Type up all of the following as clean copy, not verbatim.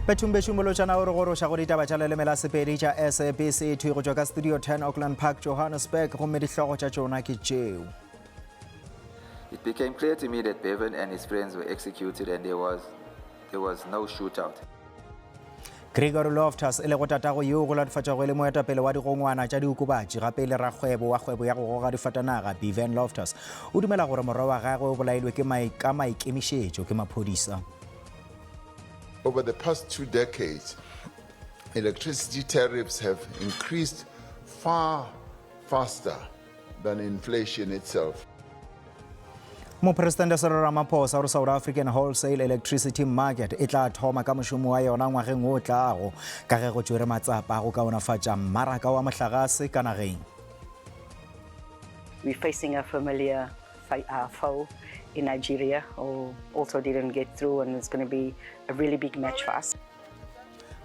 Bethung bešung bolotšana o re goroša go ditaba tša leleme la Sepedi tša SABC thwi go tšwa ka Studio 10 Auckland Park Johannesburg gomme dihlogo tša tšona ke tšeo. It became clear to me that Bevan and his friends were executed and there was, there was no shootout. Gregory Loftus e lego tatago yoo go latofatšwago e le moetapele wa digongwana tša diokobatši gape e le rakgwebo wa kgwebo ya go goga difatanaga Bevan Loftus o dumela gore morwa wa gagwe o bolailwe ke ka maikemišetšo ke maphodisa. Over the past two decades, electricity tariffs have increased far faster than inflation itself. Mopresidente Cyril Ramaphosa o re South African Wholesale Electricity Market e tla thoma ka mošomo wa yona ngwageng o tlago ka ge go tšwere matsapa a go kaonafatša mmaraka wa mohlagase ka nageng. We're facing a familiar uh, foe in Nigeria who also didn't get through and it's going to be a really big match for us.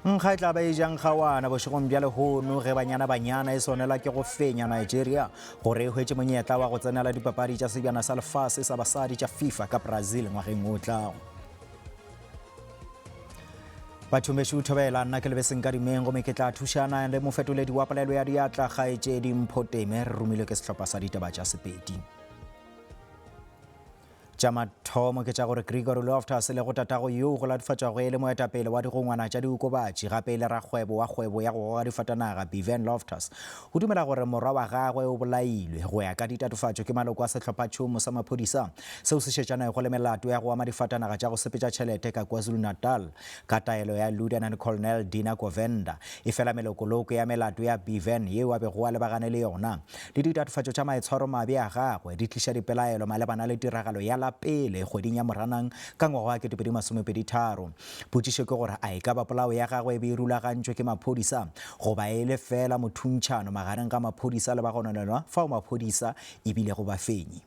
Nkga e tla ba e jang gawana bošegong bja lehono ge Banyana Banyana e swanelwa ke go fenya Nigeria gore e hwetše monyetla wa go tsenela dipapadi tša Sebjana sa Lefase sa Basadi tša FIFA ka Brazil ngwageng o tlago. Bathomešo thobela nna ke lebeseng ka dimeng gomme ke tla thušana le mofetoledi wa polelo ya diatla kgaetšedi Mpho Teme re romilwe ke sehlopha sa ditaba tša Sepedi. Tša mathomo ke tša gore Gregory Loftus e lego tatago yoo go latofatšwago e le moetapele wa digongwana tša diokobatši gape e le rakgwebo wa kgwebo ya go goga difatanaga Bevan Loftus o dumela gore morwa wa gagwe o bolailwe go ya ka ditatofatšo ke maloko a sehlophatšhomo sa maphodisa seo se šetšanego le melato ya go ama difatanaga tša go sepetša tšhelete ka KwaZulu-Natal ka taelo ya Lieutenant Colonel Dina Govender. Efela melokoloko ya melato ya Bevan yeo a bego a lebagane le yona le ditatofatšo tša maitshwaromabe a gagwe di tliša dipelaelo malebana le tiragalo ya la pele kgweding ya Moranang ka ngwaga wa 2023. Potšišo ke gore a e ka ba polao ya gagwe e be e rulagantšwe ke maphodisa goba e le feela mothuntšhano magareng ga maphodisa le bagononelwa fao maphodisa e bilego bafenyi.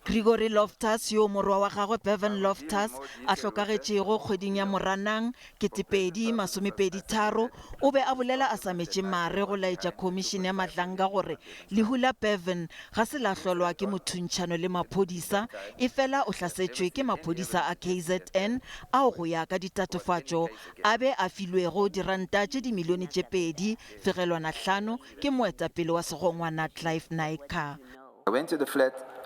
Gregory Loftus, yoo morwa wa gagwe Bevan Loftus a hlokagetšego kgweding ya Moranang 2023, o be a bolela a sa metše mare go laetša Khomišene ya Madlanga gore lehu la Bevan ga se la hlolwa ke mothuntšhano le maphodisa, efela o hlasetšwe ke maphodisa a KZN ao go ya ka ditatofatšo a be a filwego diranta tše dimilione tše 2.5 ke moetapele wa segongwana Clive Naicker. I went to the flat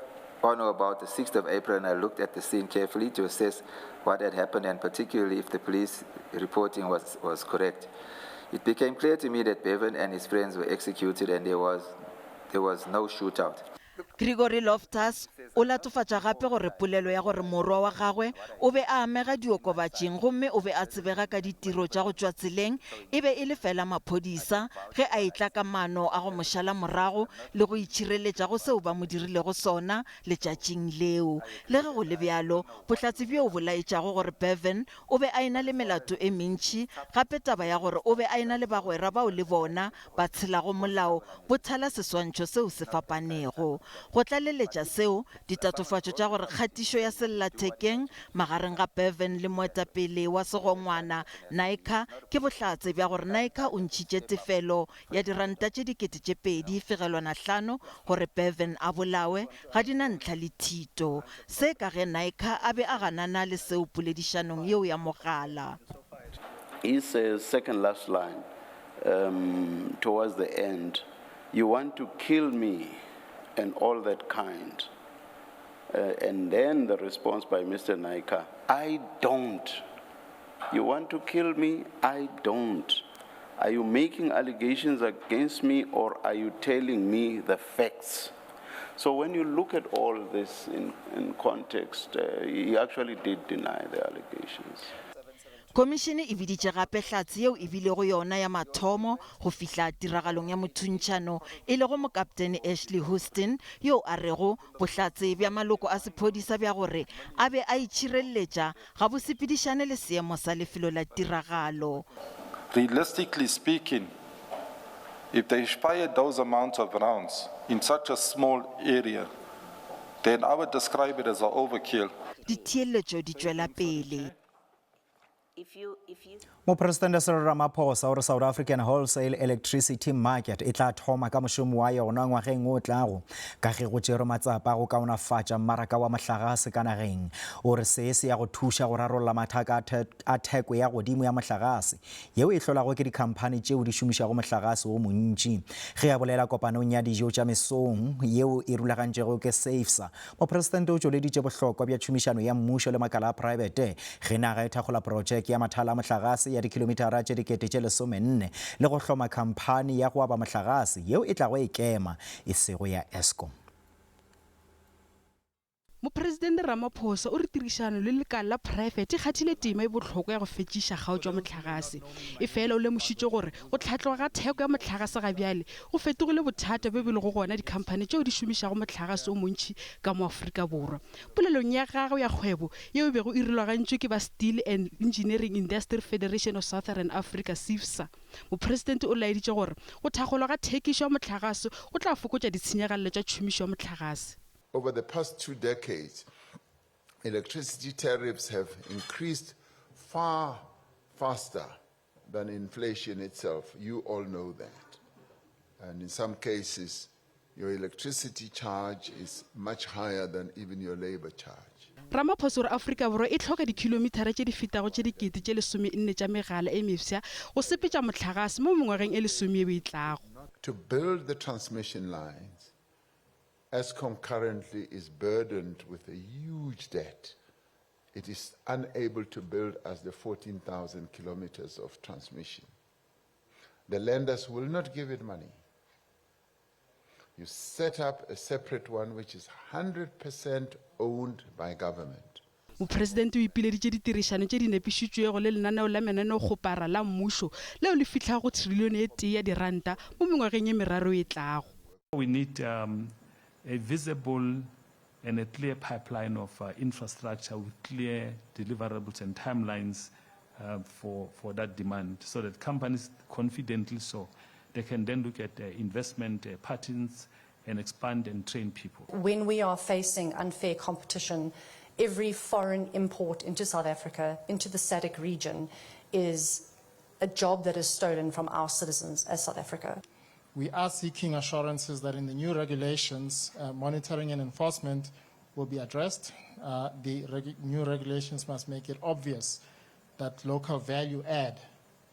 on or about the 6th of April and I looked at the scene carefully to assess what had happened and particularly if the police reporting was, was correct. It became clear to me that Bevan and his friends were executed and there was, there was no shootout. Gregory Loftus o latofatša gape gore polelo ya gore morwa wa gagwe o be a amega diokobatšing gomme o be a tsebega ka ditiro tša go tšwa tseleng e be e le fela maphodisa ge a etla ka maano a go mo šala morago le go itšhireletša go seo ba mo dirilego sona letšatšing leo. Le ge go le bjalo, bohlatse bjoo bo laetšago gore Bevan o be a e-na le melato e mentši, gape taba ya gore o be a e-na le bagwera bao le bona ba tshelago molao bo thala seswantšho seo se fapanego. Go tlaleletša seo, ditatofatšo tša gore kgatišo ya sellathekeng magareng ga Bevan le moetapele wa segongwana Naicker ke bohlatse bja gore Naicker o ntšhitše tefelo ya diranta tše 2000,5 gore Bevan a bolawe ga di na ntlha le thito. Se ka ge Naicker a be a ganana le seo poledišanong yeo ya mogala. He says, second last line, um, towards the end, you want to kill me and all that kind. Uh, and then the response by Mr. Naicker, I don't. You want to kill me? I don't. Are you making allegations against me or are you telling me the facts? So when you look at all this in, in context, uh, he actually did deny the allegations. Khomišene e biditše gape hlatse yeo e bilego yona ya mathomo go fihla tiragalong ya mothuntšhano, e lego Mokaptene Ashley Houston, yo a rego bohlatse bja maloko a sephodisa bja gore a be a itšhireletša ga bo sepedišane le seemo sa lefelo la tiragalo. Realistically speaking, if they fired those amounts of rounds in such a small area, then I would describe it as an overkill. Ditheeletšo di tšwela pele. Mopresidente Cyril Ramaphosa o re South African Wholesale Electricity Market e tla thoma ka mošomo wa yona ngwageng o tlago ka ge go tšerwe matsapa a go kaonafatša mmaraka wa mohlagase ka nageng. O re se se ya go thuša go rarolla mathaka a theko ya godimo ya mohlagase yeo e hlolwago ke dikhamphani tšeo di šomišago mohlagase wo montši. Ge a bolela kopanong ya dijo tša mesong yeo e rulagantšwego ke SAFESA, Mopresidente o tšweleditše bohlokwa bja tšhomišano ya mmušo le makala a praebete ge naga e thakgola protšeke ya mathala a mohlagase ya dikhilomithara tše 14,000 le go hloma khamphani ya go aba mohlagase yeo e tlago e kema, e sego ya Eskom. Mopresidente Ramaphosa o re tirišano le lekala la praefete e kgathile tema e bohlokwa ya go fetšiša kgaotšo ya mohlagase. Efela o lemošitše gore go hlatloga ga theko ya mohlagase gabjale go fetogile bothata bjo bo lego gona dikhamphani tšeo di šomišago mohlagase o montši ka mo Afrika Borwa. Polelong ya gagwe ya kgwebo yeo e bego e rulagantšwe ke ba Steel and Engineering Industry Federation of Southern Africa, SEIFSA, Mopresidente o laeditše gore go thakgolwa ga thekišo ya mohlagase go tla fokotša ditshenyagalelo tša tšhomišo ya mohlagase. Over the past two decades, electricity tariffs have increased far faster than inflation itself. You all know that. And in some cases, your electricity charge is much higher than even your labor charge. Ramaphosa o re Afrika Borwa e hloka dikhilomithara tše di fetago tše 14,000 tša megala e mefsa go sepetša mohlagase mo mengwageng e lesome yeo e tlago. To build the transmission lines, Eskom currently is burdened with a huge debt. It is unable to build us the 14,000 kilometers of transmission. The lenders will not give it money. You set up a separate one which is 100% owned by government. Mopresidente o ipileditše ditirišano tše di nepišitšwego le lenaneo la menaneokgopara la mmušo leo le fihlago go thrilione e tee ya diranta mo mengwageng ye meraro e tlago. We need um, a visible and a clear pipeline of uh, infrastructure with clear deliverables and timelines uh, for, for that demand so that companies confidently so they can then look at uh, investment uh, patterns and expand and train people. When we are facing unfair competition, every foreign import into South Africa, into the SADC region, is a job that is stolen from our citizens as South Africa. We are seeking assurances that in the new regulations, uh, monitoring and enforcement will be addressed. Uh, the regu new regulations must make it obvious that local value add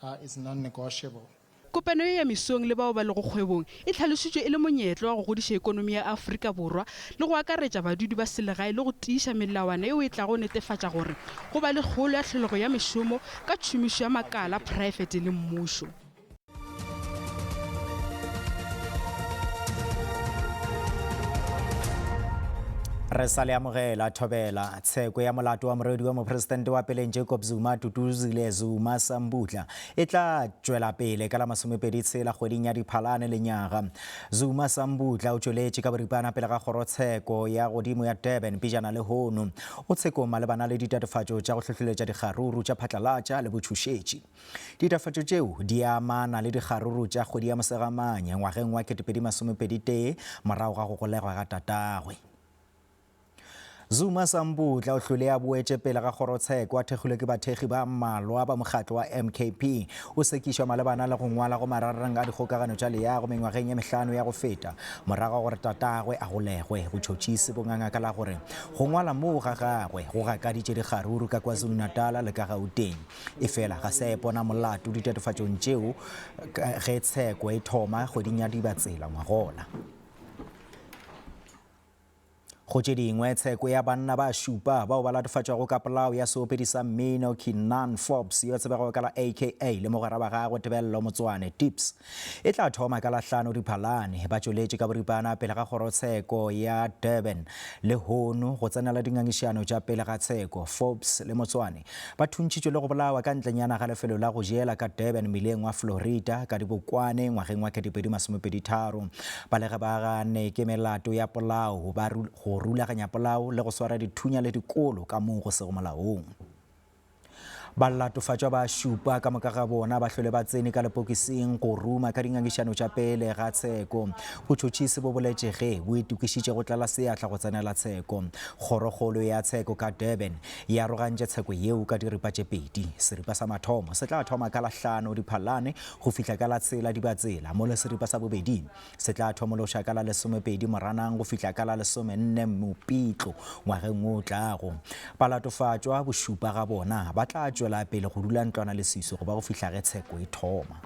uh, is non-negotiable. Kopano ye ya mesong le bao ba lego kgwebong e hlalošitšwe e le monyetla wa go godiša ekonomi ya Afrika Borwa le go akaretša badudi ba selegae le go tiiša melawana yeo e tlago netefatša gore go ba le kgolo ya tlholego ya mešomo ka tšhomišo ya makala a praefete le mmušo. Re sa le amogela thobela tsheko ya molato wa morwedi wa mopresidente wa peleng Jacob Zuma Duduzile Zuma Sambudla e tla tšwela pele ka la masomepedi tshela kgweding ya Diphalane lenyaga. Zuma Sambudla o tšweletše ka boripana pele ga kgorotsheko ya godimo ya Durban pejana lehono. O tshekong malebana le ditatofatšo tša go hlohleletša dikgaruru tša phatlalatša le botšhošetši. Ditatofatšo tšeo di amana le dikgaruru tša kgwedi ya Mosegamanye ngwageng wa 2021 morago ga go golegwa ga tatagwe. Zuma Sambudla o hlwele a boetše pele ga kgorotsheko a thekgilwe ke bathekgi ba mmalwa ba mokgatlo wa MKP. O sekišwa malebana le go ngwala go mararang a dikgokagano tša leago mengwageng ye mehlano ya go feta morago ga gore tatagwe a golegwe. Botšhotšhisi bo nganga ka la gore go ngwala moo ga gagwe go gakaditše dikgaruru ka KwaZulu-Natal le ka Gauteng. Efela ga se a ipona molato ditatofatšong tšeo ge tsheko e thoma kgweding ya Dibatsela ngwagola. Go tše dingwe, tsheko ya banna ba šupa bao ba latofatšwago ka polao ya seopedi sa mmino Keenan Forbes yo tsebegago ka la AKA le mogwera wa gagwe Tebello Motsoane Tips e tla thoma ka la hlano Diphalane. Ba tšweletše ka boripana pele ga kgorotsheko ya Durban lehono go tsenela dingangišano tša pele ga tsheko. Forbes le Motsoane Ba thuntšhitšwe le go bolawa ka ntlenyana ga lefelo la go jela ka Durban mmileng wa Florida ka Dibokwane ngwageng wa 2023. Ba le ge ba gane ke melato ya polao, ba go rulaganya polao le go swara dithunya le dikolo ka moo go sego molaong. Balatofatšwa ba šupa ka moka ga bona ba hlwele ba tsene ka lepokising go ruma ka dingangišano tša pele ga tsheko. Botšhotšhisi bo boletše ge bo itokišitše go tlala seatla go tsenela tsheko. Kgorokgolo ya tsheko ka Durban e arogantše tsheko yeo ka diripa tše pedi. Seripa sa mathomo se tla thoma ka la hlano Diphalane go fihla ka la tshela Dibatsela mola seripa sa bobedi Se tla thomološa ka la lesomepedi Moranang go fihla ka la lesomenne Mopitlo ngwageng wo o tlago. Balatofatšwa bošupa ga bona ba tla tšwela pele go dula ntlwanaleswiswi go ba go fihla ge tsheko e thoma.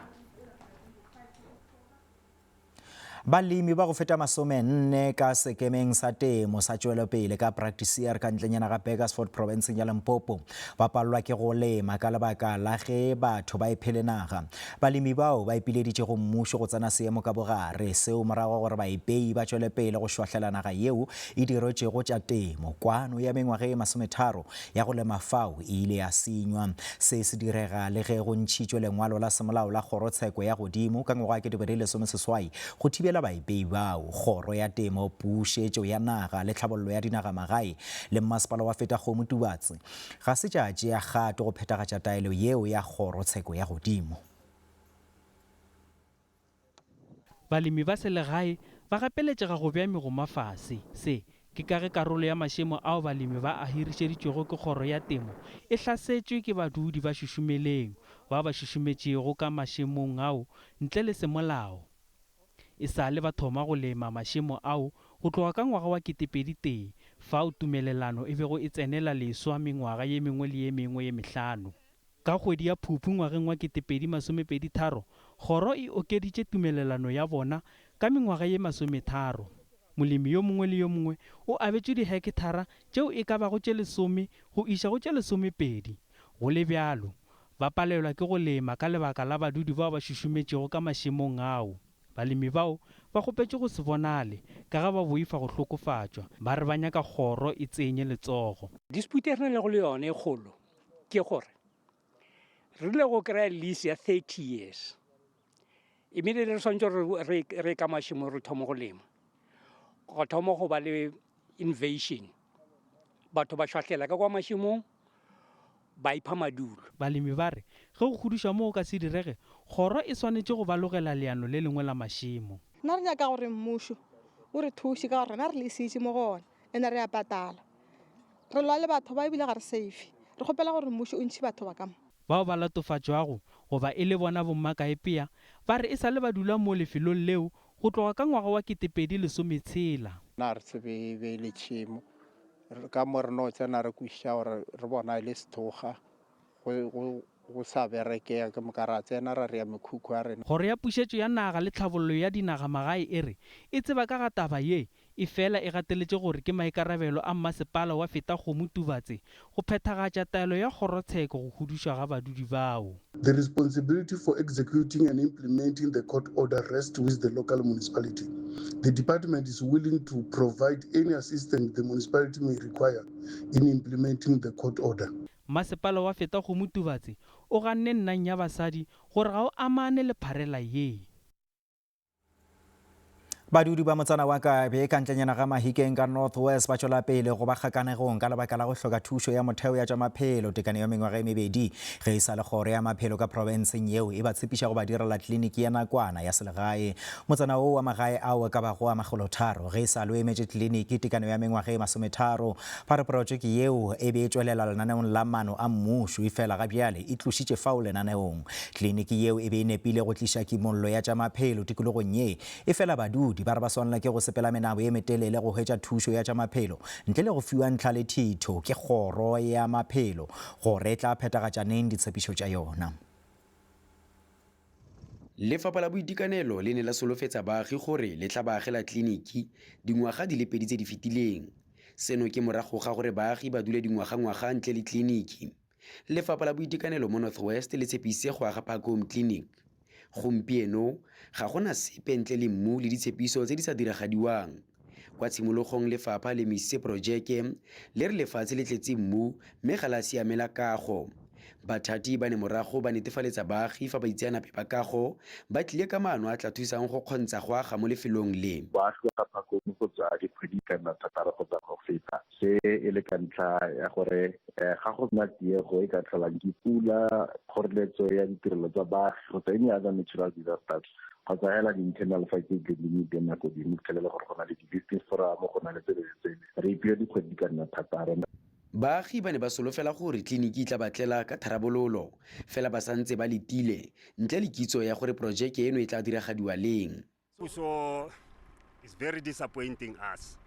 Balemi ba go feta masomenne ka sekemeng sa temo sa tšwelopele ka Praktiseer ka ntlenyana ga Burgersfort profenseng ya Limpopo ba palelwa ke go lema ka lebaka la ge batho ba ephele naga. Balemi bao ba ipileditše go mmušo go tsena seemo ka bogare, seo morago ga gore baepei ba tšwele pele go šwahlela naga yeo e diretšwego tša temo. Kwano ya mengwaga ye masometharo ya go lema fao e ile ya senywa. Se se direga le ge go ntšhitšwe lengwalo la semolao la kgorotsheko ya godimo ka ngwaga wa 2018 go thibela baepei bao. Kgoro ya Temo, Pušetšo ya Naga le Tlhabollo ya Dinagamagae le Mmasepala wa Fetakgomo Tubatse Ga se tša tšea kgato go phethagatša taelo yeo ya kgorotsheko ya godimo. Balemi ba selegae ba gapeletšega go bea megoma fase. Se ke ka ge karolo ya mašemo ao balemi ba a hirišeditšwego ke kgoro ya temo e hlasetšwe ke badudi ba šušumeleng bao ba šušumetšego ka mašemong ao ntle le semolao. E sa le ba thoma go lema mašemo ao go tloga ka ngwaga wa 2001, fao tumelelano e bego e tsenela leswa mengwaga ye mengwe le ye mengwe ye mehlano. Ka kgwedi ya Phuphu ngwageng wa 2023, kgoro e okeditše tumelelano ya bona ka mengwaga ye masometharo. Molemi yo mongwe le yo mongwe o abetšwe dihekthara tšeo e ka bago tše lesome go iša go tše lesomepedi. Go le bjalo, ba palelwa ke go lema ka lebaka la badudi bao ba šušumetšego ka mašemong ao. Balemi bao ba kgopetše go se bonale ka ge ba boifa go hlokofatšwa, ba re ba nyaka kgoro e tsenye letsogo. Dispute e re nalego le yone e kgolo ke gore re rile go kry-a lease ya 30 years immediately re swanetše gore re ka mašemo re thome go lema go thoma go ba le invasion batho ba šwahlela ka kwa mašemong ba ipha madulo. Balemi ba re ge go khuduša mo go ka se direge, kgoro e swanetše go ba logela leano le lengwe la mašemo. Nna re nyaka gore mmušo o re thuše ka gore rena re leasitše mo go ona ene re a patala. Re lwa le batho ba ebile ga re safe. Re kgopela gore mmušo o ntšhe batho ba ka mo. Bao ba latofatšwago goba e le bona bommakaepea ba re e sa le ba dula mo lefelong leo go tloga ka ngwaga wa 2016. Na re tsebe e be e le tšhemo. Ka mo re no tsena re kwešiša gore re bona e le sethoga, go, go, go sa berekega, ke moka ra tsena ra rea mekhukhu ya rena. Kgoro ya Pušetšo ya Naga le Tlhabollo ya Dinagamagae e re e tseba ka ga taba ye, efela e gateletše gore ke maikarabelo a mmasepala wa Fetakgomo Tubatse go phethagatša taelo ya kgorotsheko go hudušwa ga badudi bao. The responsibility for executing and implementing the court order rests with the local municipality. The department is willing to provide any assistance the municipality may require in implementing the court order. Masepala wa Fetakgomo Tubatse o ganne nnang ya basadi gore ga o amane le pharela ye. Badudi ba motsana wa Kabe ka ntlenyana ga Mahikeng ka North West ba tšwela pele go ba kgakanegong ka lebaka la go hloka thušo ya motheo ya tša maphelo tekano ya mengwaga e mebedi ge e sa le kgoro ya maphelo ka profenseng yeo e ba tshepiša go ba direla kliniki ya nakwana ya selegae. Motsana wo wa magae ao e ka bago a makgolotharo ge e sa le o emetše kliniki tekano ya mengwaga e masometharo. Ba re protšeke yeo e be e tšwelela lenaneong la maano a mmušo efela ga bjale e tlošitše fao lenaneong. Kliniki yeo e be e nepile go tliša kimollo ya tša maphelo tikologong ye, efela badudi ba re ba swanela ke go sepela menabo ye metelele go hwetša thušo ya tša maphelo ntle le go fiwa ntlha le thitho ke kgoro ya maphelo gore e tla phethagatša neng ditshepišo tša yona. Lefapha la Boitekanelo le ne la solofetsa baagi gore le tla ba agela tleliniki dingwaga di le pedi tse di fetileng. Seno ke morago ga gore baagi ba dule dingwagangwaga ntle le tleliniki. Lefapha la Boitekanelo mo North West le tshepisitse go aga Park Home Clinic. Gompieno, ga go na sepe ntle le mmu le ditshepiso tse di sa diragadiwang. Kwa tshimologong lefapha le emisitse porojeke, le re lefatshe le tletse mmu mme ga la siamela kago. Bathati ba ne morago ba netefaletsa baagi fa baitseanape ba kago ba tlile ka maano a tla thusang go kgontsha go aga mo lefelong le. Baagi ba ga Phakong go tswa dikgwedi di ka nna thataro kgotsa go feta. Se e le ka ntlha ya gore ga go na tiego e ka tlholang ke pula, kgoreletso ya ditirelo tsa baagi kgotsa any other natural disasters kgotsa hela di-internal fights tse di tleng di nako dingwe fitlhelele gore go na le di-business forum go na le tsele le tsele re ipile dikgwedi di ka nna thataro. Baagi ba ne ba solofela gore tleliniki e tla ba tlela ka tharabololo, fela ba santse ba letile, ntle le kitso ya gore porojeke eno e tla diragadiwa leng. Puso is very disappointing us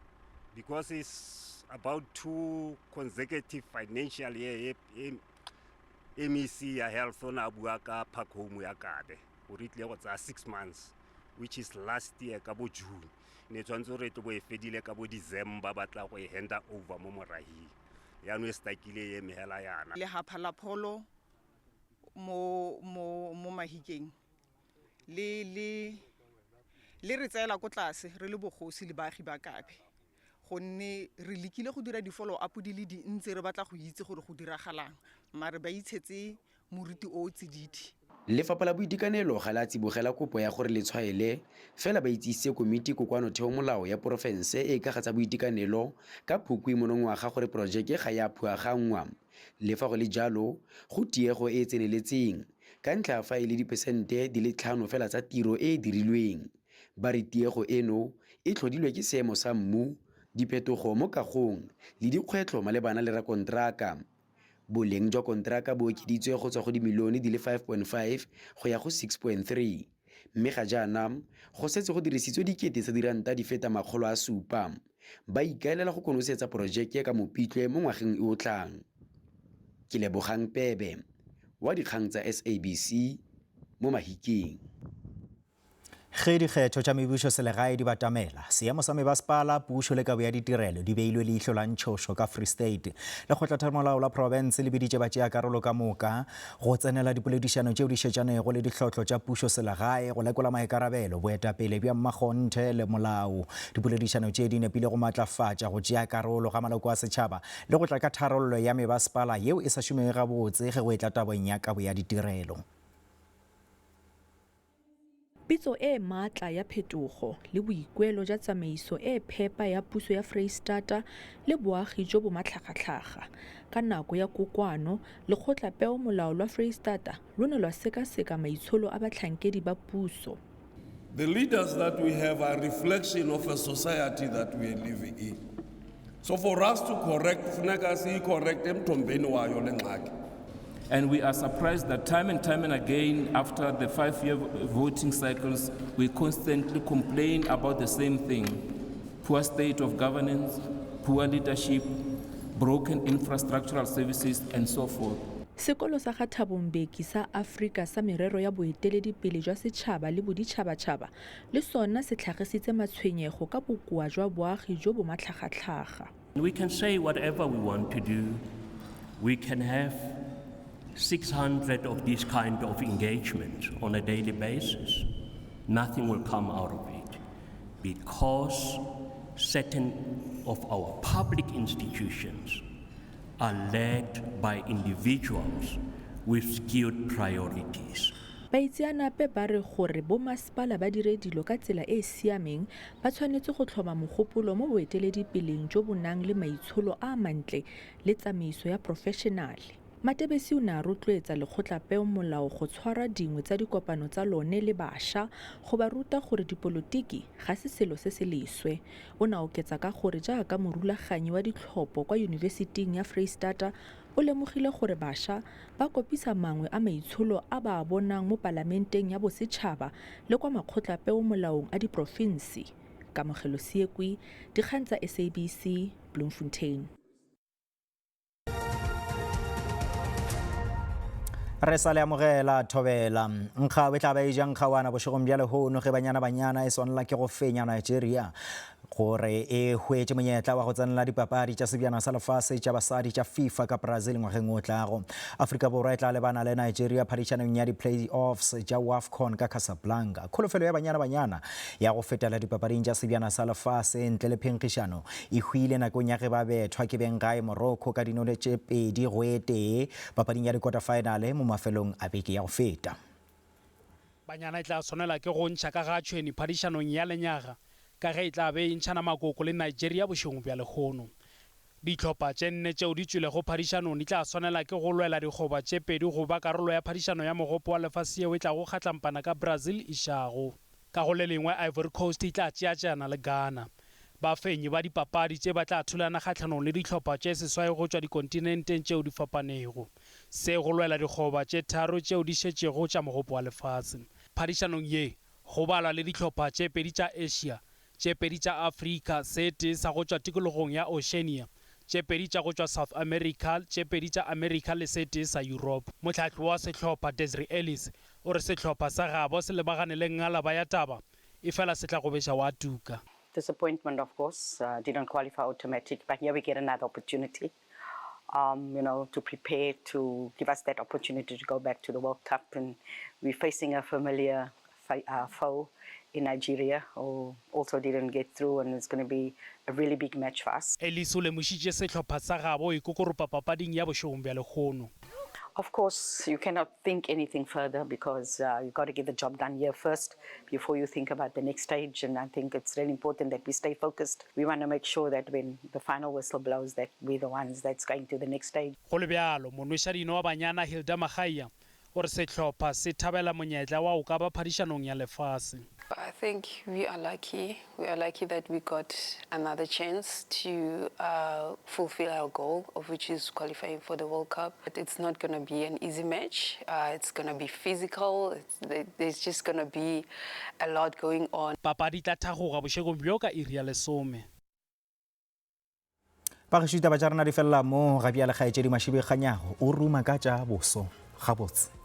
because it's about two consecutive financial year MEC ya health o ne a bua ka park home ya Kabe gore e tlile go tsaya six months which is last year ka bo June. Ne tshwanetse gore e tlo bo e fedile ka bo December ba tla go e handa over mo morahing. Yaanong e stakile e eme hela yana. Lehapha la pholo mo mo mo Mahikeng le le le re tseela ko tlase re le bogosi le baagi ba Kabe gonne re lekile go dira di-follow up di le dintsi re batla go itse gore go diragalang mare ba itshetse moriti o o tsididi. Lefapha la Boitekanelo ga le a tsibogela kopo ya gore le tshwaele, fela ba itsisitse komiti kokoanotheomolao ya porofense e e ka ga tsa boitekanelo ka Phukwi monongwaga gore porojeke ga e a phuaganngwa. Le fa go le jalo, go tiego e e tseneletseng, ka ntlha ya fa e le diphesente di le tlhano fela tsa tiro e e dirilweng. Ba re tiego eno e tlhodilwe ke seemo sa mmu, diphetogo mo kagong le dikgwetlho malebana le rakonteraka. Boleng jwa konteraka bo okeditswe go tswa go dimilione di le 5.5 go ya go 6.3, mme ga jaana go setse go dirisitswe dikete tsa diranta di feta 700. Ba ikaelela go konosetsa porojeke ka Mopitlwe mo ngwageng o o tlang. Ke Lebogang Pebe, wa dikgang tsa SABC mo Mahikeng. Ge dikgetho tša mebušo selegae di batamela, seemo sa mebasepala, pušo le kabo ya ditirelo di beilwe leihlo la ntšhošo ka Free State. Lekgotlatheramolao la profense le biditše batšeakarolo ka moka go tsenela dipoledišano tšeo di šetšanego le dihlotlo tša pušo selegae, go lekola maikarabelo, boetapele bja mmakgonthe le molao. Dipoledišano tše di nepile go matlafatša go tšea karolo ga maloko a setšhaba le go tla ka tharollo ya mebasepala yeo e sa šomego gabotse ge go etla tabeng ya kabo ya ditirelo. Pitso e maatla ya phetogo le boikuelo ja tsamaiso e phepa ya puso ya Freistata le boagi jo bo matlhagatlhaga. Ka nako ya kokoano, Lekgotlapeomolao lwa Freistata lo ne lwa sekaseka maitsholo a batlhankedi ba puso. The leaders that we have are reflection of a society that we are living in. So for us to correct, funeka siyi-correct emthombeni wayo le ngxaki. And we are surprised that time and time and again, after the 5-year voting cycles, we constantly complain about the same thing. Poor state of governance, poor leadership, broken infrastructural services, and so forth. Sekolo sa ga Thabo Mbeki sa Afrika sa Merero ya Boeteledipele jwa Setšhaba le Boditšhabatšhaba le sona se tlhagisitse matshwenyego ka bokoa jwa boagi jo bo matlhagatlhaga. We can say whatever we want to do. We can have 600 of these kind of engagements on a daily basis. Nothing will come out of it because certain of our public institutions are led by individuals with skewed priorities. Baitseanape ba re gore bomasepala ba dire dilo ka tsela e e siameng, ba tshwanetse go tlhoma mogopolo mo boeteledipeleng jo bo nang le maitsholo a mantle le tsamaiso ya porofeshenale. Matebesi o ne a rotloetsa lekgotlapeomolao go tshwara dingwe tsa dikopano tsa lone le bašwa go ba ruta gore dipolotiki ga se selo se se leswe. O ne a oketsa ka gore jaaka morulaganyi wa ditlhopho kwa Yunibesiting ya Freistata o lemogile gore bašwa ba kopisa mangwe a maitsholo a ba a bonang mo palamenteng ya bosetšhaba le kwa makgotlapeomolaong a diporofense. Kamogelo Seekwi, Dikgang tsa SABC, Bloemfontein. Re sa le amogela thobela. Nkgawe tla ba e ja nkgawana bošegong bja lehono ge Banyana Banyana e swanela ke go fenya Nigeria. Gore e hwetše monyetla wa go tsenela dipapadi tša Sebjana sa Lefase tša Basadi tša FIFA ka Brazil ngwageng o tlago. Afrika Borwa e tla lebana le Nigeria phadišanong ya di-play-offs tša WAFCON ka Casablanca. Kholofelo ya Banyana Banyana ya go fetela dipapading tša Sebjana sa Lefase ntle le phenkgišano e hwile nakong ya ge ba bethwa ke benggae Morocco ka dinole tše 2-1 papading ya dikota-faenale mo mafelong a beke ya go feta. Banyana e tla swanelwa ke go ntšha ka ga tšhwene phadišanong ya lenyaga ka ge e tla be e ntšhana makoko le Nigeria bošegong bja lehono. Dihlopha tše nne tšeo di tšwilego phadišanong di tla swanela ke go lwela digoba tše pedi go ba karolo ya phadišano ya Mogopo wa Lefase yeo e tlago kgatlampana ka Brazil išago. Ka go le lengwe Ivory Coast e tla tšeatšeana le Ghana. Bafenyi ba dipapadi tše ba tla thulana kgahlanong le dihlopha tše seswai go tšwa dikontinenteng tšeo di fapanego. Se go lwela digoba tše tharo tšeo di šetšego tša Mogopo wa Lefase. Phadišanong ye, go balwa le dihlopha tše pedi tša Asia, tše pedi tša Afrika, se tee sa go tšwa tikologong ya Oceania, tše pedi tša go tšwa South America, tše pedi tša Amerika le se tee sa Yuropa. Mohlahli wa sehlopha, Desiree Ellis, o re sehlopha sa gabo se lebagane le ngalaba ya taba, efela se tla gobeša wa tuka. Disappointment of course, didn't qualify automatic, but here we get another opportunity. um, you know, to prepare to give us that opportunity to go back to the World Cup. And we're facing a familiar uh, foe in Nigeria who also didn't get through, and it's going to be a really big match for us. Ellis o lemošitše sehlopha sa gabo go ikokoropa papading ya bošegong bja lehono. Of course, you cannot think anything further because uh, you've got to get the job done here first before you think about the next stage. And I think it's really important that we stay focused. We want to make sure that when the final whistle blows that we're the ones that's going to the next stage. Go le bjalo, monwešadino wa Banyana Hilda Magaia o re sehlopha se thabela monyetla wa go ka ba phadišanong ya lefase. I think we are lucky. We are lucky that we got another chance to uh, fulfill our goal, of which is qualifying for the World Cup. But it's not going to be an easy match. Uh, it's going to be physical. It's, there's just going to be a lot going on. Papadi e tla thagoga bošegong bjo ka iri ya lesome. Bagešo ditaba tša rena di felela mo ga bjale kgaetšedi Mašibi Kganyago o ruma ka tša boso gabotse.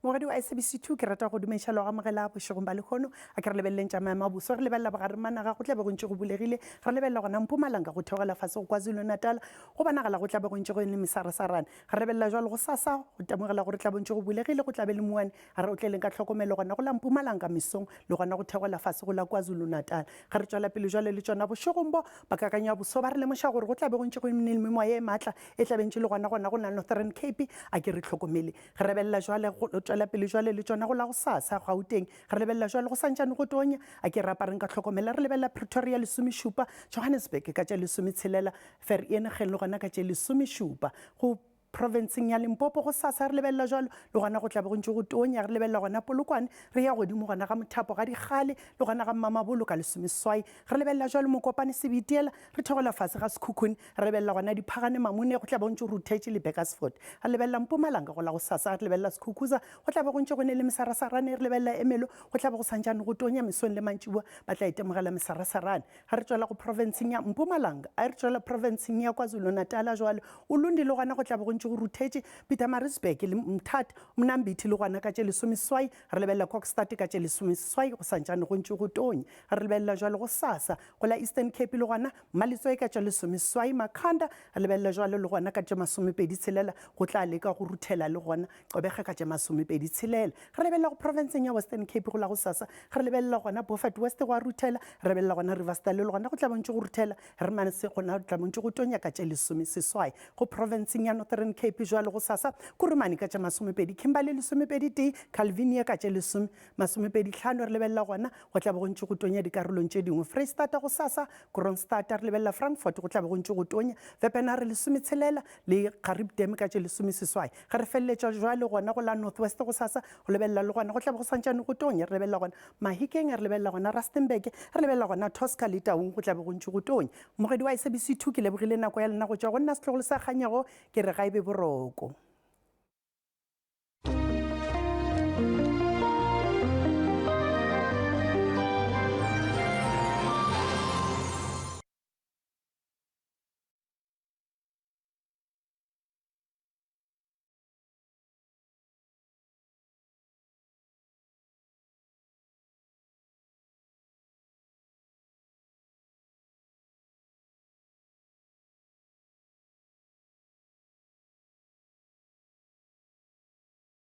Mogwedi wa SABC 2 ke rata go dumediša le go amogela bošegong ba lehono. A ke re lebeleleng tša maemo a boso, re lebelela bogareng ba naga go tla be go ntše go bulegile, re lebelela gona Mpumalanga go theogela fase go KwaZulu-Natal go bonagala go tla be go ntše go ene mesarasarane. Re lebelela jwalo go sasa go temogela gore tla be ntše go bulegile go tla be le mouwane a re otleleng ka tlhokomelo gona go la Mpumalanga mesong le gona go theogela fase go la KwaZulu-Natal. Ge re tšwela pele jwale le tšona bošegong bo, bakakanyi ba boso ba re lemoša gore go tla be go ntše go ene le memoya e maatla e tla be ntše le gona gona go la Northern Cape, a ke re hlokomele. Re lebelela jwale go tšwela pele jwale le tšona go la gosasa Gauteng. Re lebelela jwale go santšane go tonya, a ke re apareng ka tlhokomelo. Re lebelela Pretoria lesomešupa, Johannesburg ka tše lesometšhelela, Vereeniging le gona ka tše lesomešupa. Go profenseng ya Limpopo gosasa re lebelela jwalo le gona go tla be go ntše go tonya. Re lebelela gona Polokwane, re ya godimo gona ga Mothapo ga Dikgale le gona ga Mmamabolo ka lesomeseswai. Re lebelela jwalo Mokopane Sebitiela, re theogela fase ga Sekhukhune, re lebelela gona Diphagane Mamune, go tla be go ntše go ruthetše le Burgersfort. Re lebelela Mpumalanga go la gosasa, re lebelela Sekhukhuza, go tla be go ntše go ne le mesarasarane. Re lebelela Ermelo, go tla be go santšane go tonya mesong le mantšiboa, ba tla itemogela mesarasarane. Ge re tšwela go profenseng ya Mpumalanga, a re tšwela profenseng ya KwaZulu-Natala jwale, Ulundi le gona go tla be go ntše go ruthetše, Pietermaritzburg le Mthatha, Mnambithi le gona ka tše lesomeseswai, re lebelela Kokstad ka tše lesomeseswai, go santšane go ntše go tonya. Re lebelela jwale gosasa go la Eastern Cape le gona Mmaletswai ka tše lesomeseswai, Makhanda re lebelela jwale le gona ka tše masomepedi tshelela, go tla leka go ruthela le gona Gqeberha ka tše masomepedi tshelela. Re lebelela go profenseng ya Western Cape go la gosasa, re lebelela gona Beaufort West go a ruthela, re lebelela gona Riversdale le gona go tla bontše go ruthela, Hermanus gona go tla bontše go tonya ka tše lesomeseswai. Go profenseng ya Northern Cape jwale gosasa, Kurumane ka tše masomepedi, Kimberley lesomepedi tee, Calvinia ka tše lesome masomepedi hlano, re lebelela gona go tla be go ntše go tonya dikarolong tše dingwe. Freistata gosasa, Kroonstad, re lebelela Frankfort go tla be go ntše go tonya, Wepener lesometshelela le Gariep Dam ka tše lesomeseswai. Ge re feleletša jwale gona go la North West gosasa, go lebelela le gona go tla be go santšane go tonya. Re lebelela gona Mahikeng, re lebelela gona Rustenburg, re lebelela gona Tosca le Taung go tla be go ntše go tonya. Mmogedi wa SABC 2 ke lebogile nako ya lena go tšwa go nna setlogolo sa Kganyago ke re ga e be boroko.